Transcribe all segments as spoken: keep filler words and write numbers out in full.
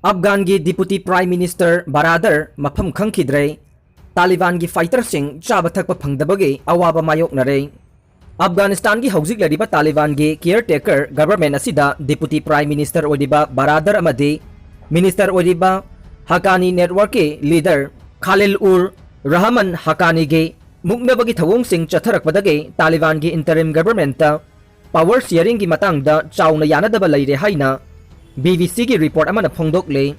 ꯑꯐꯒꯥꯟꯒꯤ Deputy Prime Minister brother ꯃꯐꯝ ꯈꯪꯈꯤꯗ꯭ꯔꯦ꯫ ꯇꯥꯂꯤꯕꯥꯟꯒꯤ fighterꯁꯤꯡ ꯆꯥꯕ ꯊꯛꯄ ꯐꯪꯗꯕꯒꯤ ꯑꯋꯥꯕ ꯃꯥꯌꯣꯛꯅꯔꯦ꯫ ꯑꯐꯒꯥꯅꯤꯁꯇꯥꯟꯒꯤ ꯍꯧꯖꯤꯛ ꯂꯩꯔꯤꯕ ꯇꯥꯂꯤꯕꯥꯟꯒꯤ caretaker government ꯑꯁꯤꯗ Deputy Prime Minister ꯑꯣꯏꯔꯤꯕ ꯕꯔꯥꯗꯔ ꯑꯃꯗꯤ Minister ꯑꯣꯏꯔꯤꯕ ꯍꯀꯥꯅꯤ networkꯀꯤ leader ꯈꯥꯂꯤꯜ ꯎꯔ ꯔꯍꯃꯟ ꯍꯀꯥꯅꯤꯒꯤ ꯃꯨꯛꯅꯕꯒꯤ ꯊꯧꯑꯣꯡꯁꯤꯡ ꯆꯠꯊꯔꯛꯄꯗꯒꯤ ꯇꯥꯂꯤꯕꯥꯟꯒꯤ interim governmentꯇ power sharingꯒꯤ ꯃꯇꯥꯡꯗ ꯆꯥꯎꯅ ꯌꯥꯅꯗꯕ ꯂꯩꯔꯦ ꯍꯥꯏꯅ BBCꯒꯤ report ꯑꯃꯅ ꯐꯣꯡꯗꯣꯛꯂꯤ꯫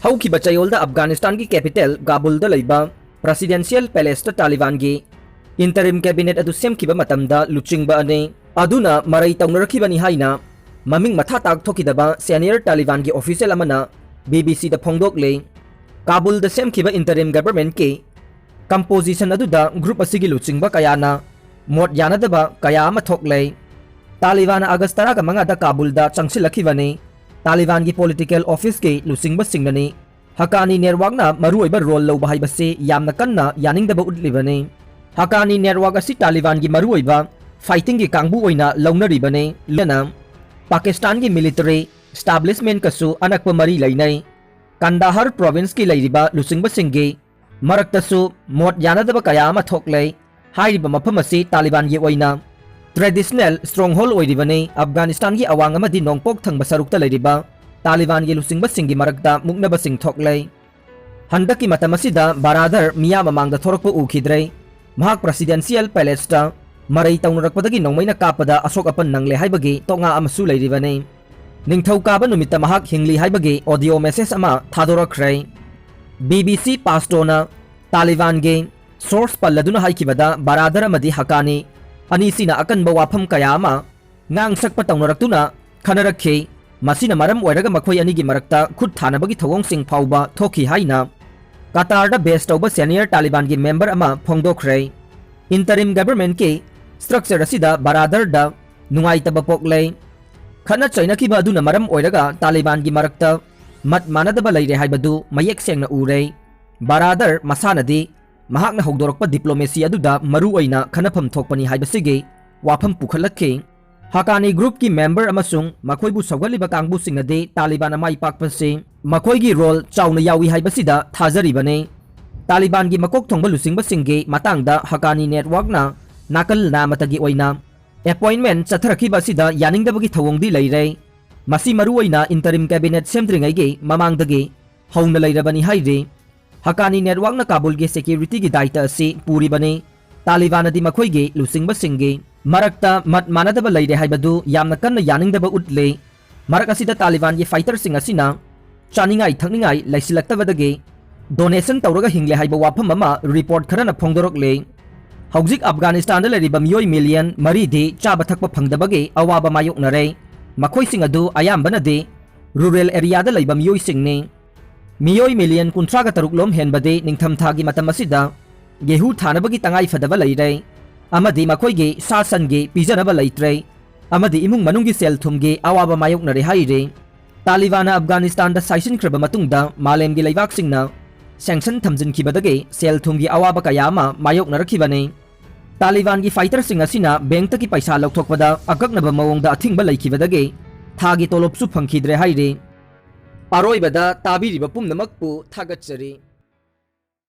ꯍꯧꯈꯤꯕ ꯆꯌꯣꯜꯗ ꯑꯐꯒꯥꯅꯤꯁꯇꯥꯟꯒꯤ capital ꯀꯥꯕꯨꯜꯗ ꯂꯩꯕ Presidential Palaceꯇ ꯇꯥꯂꯤꯕꯥꯟꯒꯤ interim cabinet ꯑꯗꯨ ꯁꯦꯝꯈꯤꯕ ꯃꯇꯝꯗ ꯂꯨꯆꯤꯡꯕ ꯑꯅꯤ ꯑꯗꯨꯅ ꯃꯔꯩ ꯇꯧꯅꯔꯛꯈꯤꯕꯅꯤ ꯍꯥꯏꯅ ꯃꯃꯤꯡ ꯃꯊꯥ ꯇꯥꯛꯊꯣꯛꯈꯤꯗꯕ senior ꯇꯥꯂꯤꯕꯥꯟꯒꯤ official ꯑꯃꯅ BBCꯗ ꯐꯣꯡꯗꯣꯛꯂꯤ꯫ ꯀꯥꯕꯨꯜꯗ ꯁꯦꯝꯈꯤꯕ interim governmentꯀꯤ composition ꯑꯗꯨꯗ group ꯑꯁꯤꯒꯤ ꯂꯨꯆꯤꯡꯕ ꯀꯌꯥꯅ ꯃꯣꯠ ꯌꯥꯅꯗꯕ ꯀꯌꯥ ꯑꯃ ꯊꯣꯛꯂꯦ꯫ ꯇꯥꯂꯤꯕꯥꯟꯅ August ꯇꯔꯥꯒ ꯃꯉꯥꯗ ꯀꯥꯕꯨꯜꯗ ꯆꯪꯁꯤꯜꯂꯛꯈꯤꯕꯅꯤ꯫ ꯇꯥꯂꯤꯕꯥꯟꯒꯤ political officeꯀꯤ ꯂꯨꯆꯤꯡꯕꯁꯤꯡꯅꯅꯤ ꯍꯀꯥꯅꯤ networkꯅ ꯃꯔꯨꯑꯣꯏꯕ role ꯂꯧꯕ ꯍꯥꯏꯕꯁꯤ ꯌꯥꯝꯅ ꯀꯟꯅ ꯌꯥꯅꯤꯡꯗꯕ ꯎꯠꯂꯤꯕꯅꯤ꯫ ꯍꯀꯥꯅꯤ network ꯑꯁꯤ ꯇꯥꯂꯤꯕꯥꯟꯒꯤ ꯃꯔꯨꯑꯣꯏꯕ fightingꯒꯤ ꯀꯥꯡꯕꯨ ꯑꯣꯏꯅ ꯂꯧꯅꯔꯤꯕꯅꯤ꯫ ꯂꯣꯏꯅꯅ ꯄꯥꯀꯤꯁꯇꯥꯟꯒꯤ military establishmentꯀꯁꯨ ꯑꯅꯛꯄ ꯃꯔꯤ ꯂꯩꯅꯩ꯫ ꯀꯟꯗꯥꯍꯔ provinceꯀꯤ ꯂꯩꯔꯤꯕ ꯂꯨꯆꯤꯡꯕꯁꯤꯡꯒꯤ ꯃꯔꯛꯇꯁꯨ ꯃꯣꯠ ꯌꯥꯅꯗꯕ ꯀꯌꯥ ꯑꯃ ꯊꯣꯛꯂꯦ꯫ ꯍꯥꯏꯔꯤꯕ ꯃꯐꯝ ꯑꯁꯤ ꯇꯥꯂꯤꯕꯥꯟꯒꯤ ꯑꯣꯏꯅ traditional stronghold ꯑꯣꯏꯔꯤꯕꯅꯤ꯫ ꯑꯐꯒꯥꯅꯤꯁꯇꯥꯟꯒꯤ ꯑꯋꯥꯡ ꯑꯃꯗꯤ ꯅꯣꯡꯄꯣꯛ ꯊꯪꯕ ꯁꯔꯨꯛꯇ ꯂꯩꯔꯤꯕ ꯇꯥꯂꯤꯕꯥꯟꯒꯤ ꯂꯨꯆꯤꯡꯕꯁꯤꯡꯒꯤ ꯃꯔꯛꯇ ꯃꯨꯛꯅꯕꯁꯤꯡ ꯊꯣꯛꯂꯦ꯫ ꯍꯟꯗꯛꯀꯤ ꯃꯇꯝ ꯑꯁꯤꯗ ꯕꯔꯥꯗꯔ ꯃꯤꯌꯥꯝ ꯃꯃꯥꯡꯗ ꯊꯣꯔꯛꯄ ꯎꯈꯤꯗ꯭ꯔꯦ꯫ ꯃꯍꯥꯛ Presidential Palaceꯇ ꯃꯔꯩ ꯇꯧꯅꯔꯛꯄꯗꯒꯤ ꯅꯣꯡꯃꯩꯅ ꯀꯥꯞꯄꯗ ꯑꯁꯣꯛ ꯑꯄꯟ ꯅꯪꯂꯦ ꯍꯥꯏꯕꯒꯤ ꯇꯣꯉꯥ ꯑꯃꯁꯨ ꯂꯩꯔꯤꯕꯅꯤ꯫ ꯅꯤꯡꯊꯧꯀꯥꯕ ꯅꯨꯃꯤꯠꯇ ꯃꯍꯥꯛ ꯍꯤꯡꯂꯤ ꯍꯥꯏꯕꯒꯤ audio message ꯑꯃ ꯊꯥꯗꯣꯔꯛꯈ꯭ꯔꯦ꯫ BBC ꯄꯥꯁꯇꯣꯅ ꯇꯥꯂꯤꯕꯥꯟꯒꯤ source ꯄꯜꯂꯗꯨꯅ ꯍꯥꯏꯈꯤꯕꯗ ꯕꯔꯥꯗꯔ ꯑꯃꯗꯤ ꯍꯀꯥꯅꯤ ꯑꯅꯤꯁꯤꯅ ꯑꯀꯟꯕ ꯋꯥꯐꯝ ꯀꯌꯥ ꯑꯃ ꯉꯥꯡꯁꯛꯄ ꯇꯧꯅꯔꯛꯇꯨꯅ ꯈꯟꯅꯔꯛꯈꯤ꯫ ꯃꯁꯤꯅ ꯃꯔꯝ ꯑꯣꯏꯔꯒ ꯃꯈꯣꯏ ꯑꯅꯤꯒꯤ ꯃꯔꯛꯇ ꯈꯨꯠ ꯊꯥꯅꯕꯒꯤ ꯊꯧꯑꯣꯡꯁꯤꯡ ꯐꯥꯎꯕ ꯊꯣꯛꯈꯤ ꯍꯥꯏꯅ ꯀꯇꯥꯔꯗ base ꯇꯧꯕ senior ꯇꯥꯂꯤꯕꯥꯟꯒꯤ member ꯑꯃ ꯐꯣꯡꯗꯣꯛꯈ꯭ꯔꯦ꯫ Interim governmentꯀꯤ structure ꯑꯁꯤꯗ ꯕꯔꯥꯗꯔꯗ ꯅꯨꯡꯉꯥꯏꯇꯕ ꯄꯣꯛꯂꯦ꯫ ꯈꯠꯅ ꯆꯩꯅꯈꯤꯕ ꯑꯗꯨꯅ ꯃꯔꯝ ꯑꯣꯏꯔꯒ ꯇꯥꯂꯤꯕꯥꯟꯒꯤ ꯃꯔꯛꯇ ꯃꯠ ꯃꯥꯟꯅꯗꯕ ꯂꯩꯔꯦ ꯍꯥꯏꯕꯗꯨ ꯃꯌꯦꯛ ꯁꯦꯡꯅ ꯎꯔꯦ꯫ ꯕꯔꯥꯗꯔ ꯃꯁꯥꯅꯗꯤ ꯃꯍꯥꯛꯅ ꯍꯧꯗꯣꯔꯛꯄ diplomacy ꯑꯗꯨꯗ ꯃꯔꯨ ꯑꯣꯏꯅ ꯈꯟꯅꯐꯝ ꯊꯣꯛꯄꯅꯤ ꯍꯥꯏꯕꯁꯤꯒꯤ ꯋꯥꯐꯝ ꯄꯨꯈꯠꯂꯛꯈꯤ꯫ ꯍꯀꯥꯅꯤ groupꯀꯤ member ꯑꯃꯁꯨꯡ ꯃꯈꯣꯏꯕꯨ ꯁꯧꯒꯠꯂꯤꯕ ꯀꯥꯡꯕꯨꯁꯤꯡꯅꯗꯤ ꯇꯥꯂꯤꯕꯥꯟꯅ ꯃꯥꯏ ꯄꯥꯛꯄꯁꯤ ꯃꯈꯣꯏꯒꯤ role ꯆꯥꯎꯅ ꯌꯥꯎꯏ ꯍꯥꯏꯕꯁꯤꯗ ꯊꯥꯖꯔꯤꯕꯅꯤ꯫ ꯇꯥꯂꯤꯕꯥꯟꯒꯤ ꯃꯀꯣꯛ ꯊꯣꯡꯕ ꯂꯨꯆꯤꯡꯕꯁꯤꯡꯒꯤ ꯃꯇꯥꯡꯗ ꯍꯀꯥꯅꯤ networkꯅ ꯅꯥꯀꯜ ꯅꯥꯃꯇꯒꯤ ꯑꯣꯏꯅ appointment ꯆꯠꯊꯔꯛꯈꯤꯕ ꯑꯁꯤꯗ ꯌꯥꯅꯤꯡꯗꯕꯒꯤ ꯊꯧꯑꯣꯡꯗꯤ ꯂꯩꯔꯦ꯫ ꯃꯁꯤ ꯃꯔꯨꯑꯣꯏꯅ interim cabinet ꯁꯦꯝꯗ꯭ꯔꯤꯉꯩꯒꯤ ꯃꯃꯥꯡꯗꯒꯤ ꯍꯧꯅ ꯂꯩꯔꯕꯅꯤ ꯍꯥꯏꯔꯤ꯫ ꯍꯀꯥꯅꯤ networkꯅ ꯀꯥꯕꯨꯜꯒꯤ securityꯒꯤ ꯗꯥꯏꯇ ꯑꯁꯤ ꯄꯨꯔꯤꯕꯅꯤ꯫ ꯇꯥꯂꯤꯕꯥꯟꯅꯗꯤ ꯃꯈꯣꯏꯒꯤ ꯂꯨꯆꯤꯡꯕꯁꯤꯡꯒꯤ ꯃꯔꯛꯇ ꯃꯠ ꯃꯥꯟꯅꯗꯕ ꯂꯩꯔꯦ ꯍꯥꯏꯕꯗꯨ ꯌꯥꯝꯅ ꯀꯟꯅ ꯌꯥꯅꯤꯡꯗꯕ ꯎꯠꯂꯤ꯫ ꯃꯔꯛ ꯑꯁꯤꯗ ꯇꯥꯂꯤꯕꯥꯟꯒꯤ fighterꯁꯤꯡ ꯑꯁꯤꯅ ꯆꯥꯅꯤꯡꯉꯥꯏ ꯊꯛꯅꯤꯡꯉꯥꯏ ꯂꯩꯁꯤꯜꯂꯛꯇꯕꯗꯒꯤ donation ꯇꯧꯔꯒ ꯍꯤꯡꯂꯦ ꯍꯥꯏꯕ ꯋꯥꯐꯝ ꯑꯃ report ꯈꯔꯅ ꯐꯣꯡꯗꯣꯔꯛꯂꯤ꯫ ꯍꯧꯖꯤꯛ ꯑꯐꯒꯥꯅꯤꯁꯇꯥꯟꯗ ꯂꯩꯔꯤꯕ ꯃꯤꯑꯣꯏ million ꯃꯔꯤꯗꯤ ꯆꯥꯕ ꯊꯛꯄ ꯐꯪꯗꯕꯒꯤ ꯑꯋꯥꯕ ꯃꯥꯌꯣꯛꯅꯔꯦ꯫ ꯃꯈꯣꯏꯁꯤꯡ ꯑꯗꯨ ꯑꯌꯥꯝꯕꯅꯗꯤ rural areaꯗ ꯂꯩꯕ ꯃꯤꯑꯣꯏꯁꯤꯡꯅꯤ꯫ ꯃꯤꯑꯣꯏ million ꯀꯨꯟꯊ꯭ꯔꯥꯒ ꯇꯔꯨꯛ ꯂꯣꯝ ꯍꯦꯟꯕꯗꯤ ꯅꯤꯡꯊꯝꯊꯥꯒꯤ ꯃꯇꯝ ꯑꯁꯤꯗ ꯒꯦꯍꯨ ꯊꯥꯅꯕꯒꯤ ꯇꯉꯥꯏ ꯐꯗꯕ ꯂꯩꯔꯦ ꯑꯃꯗꯤ ꯃꯈꯣꯏꯒꯤ ꯁꯥ ꯁꯟꯒꯤ ꯄꯤꯖꯅꯕ ꯂꯩꯇ꯭ꯔꯦ ꯑꯃꯗꯤ ꯏꯃꯨꯡ ꯃꯅꯨꯡꯒꯤ ꯁꯦꯜ ꯊꯨꯝꯒꯤ ꯑꯋꯥꯕ ꯃꯥꯌꯣꯛꯅꯔꯦ ꯍꯥꯏꯔꯤ꯫ ꯇꯥꯂꯤꯕꯥꯟꯅ ꯑꯐꯒꯥꯅꯤꯁꯇꯥꯟꯗ ꯁꯥꯏꯁꯤꯟꯈ꯭ꯔꯕ ꯃꯇꯨꯡꯗ ꯃꯥꯂꯦꯝꯒꯤ ꯂꯩꯕꯥꯛꯁꯤꯡꯅ sanction ꯊꯝꯖꯤꯟꯈꯤꯕꯗꯒꯤ ꯁꯦꯜ ꯊꯨꯝꯒꯤ ꯑꯋꯥꯕ ꯀꯌꯥ ꯑꯃ ꯃꯥꯌꯣꯛꯅꯔꯛꯈꯤꯕꯅꯤ꯫ ꯇꯥꯂꯤꯕꯥꯟꯒꯤ fighterꯁꯤꯡ ꯑꯁꯤꯅ bankꯇꯒꯤ ꯄꯩꯁꯥ ꯂꯧꯊꯣꯛꯄꯗ ꯑꯀꯛꯅꯕ ꯃꯑꯣꯡꯗ ꯑꯊꯤꯡꯕ ꯂꯩꯈꯤꯕꯗꯒꯤ ꯊꯥꯒꯤ ꯇꯣꯂꯣꯞꯁꯨ ꯐꯪꯈꯤꯗ꯭ꯔꯦ ꯍꯥꯏꯔꯤ꯫ ꯑꯔꯣꯏꯕꯗ ꯇꯥꯕꯤꯔꯤꯕ ꯄꯨꯝꯅꯃꯛꯄꯨ ꯊꯥꯒꯠꯆꯔꯤ꯫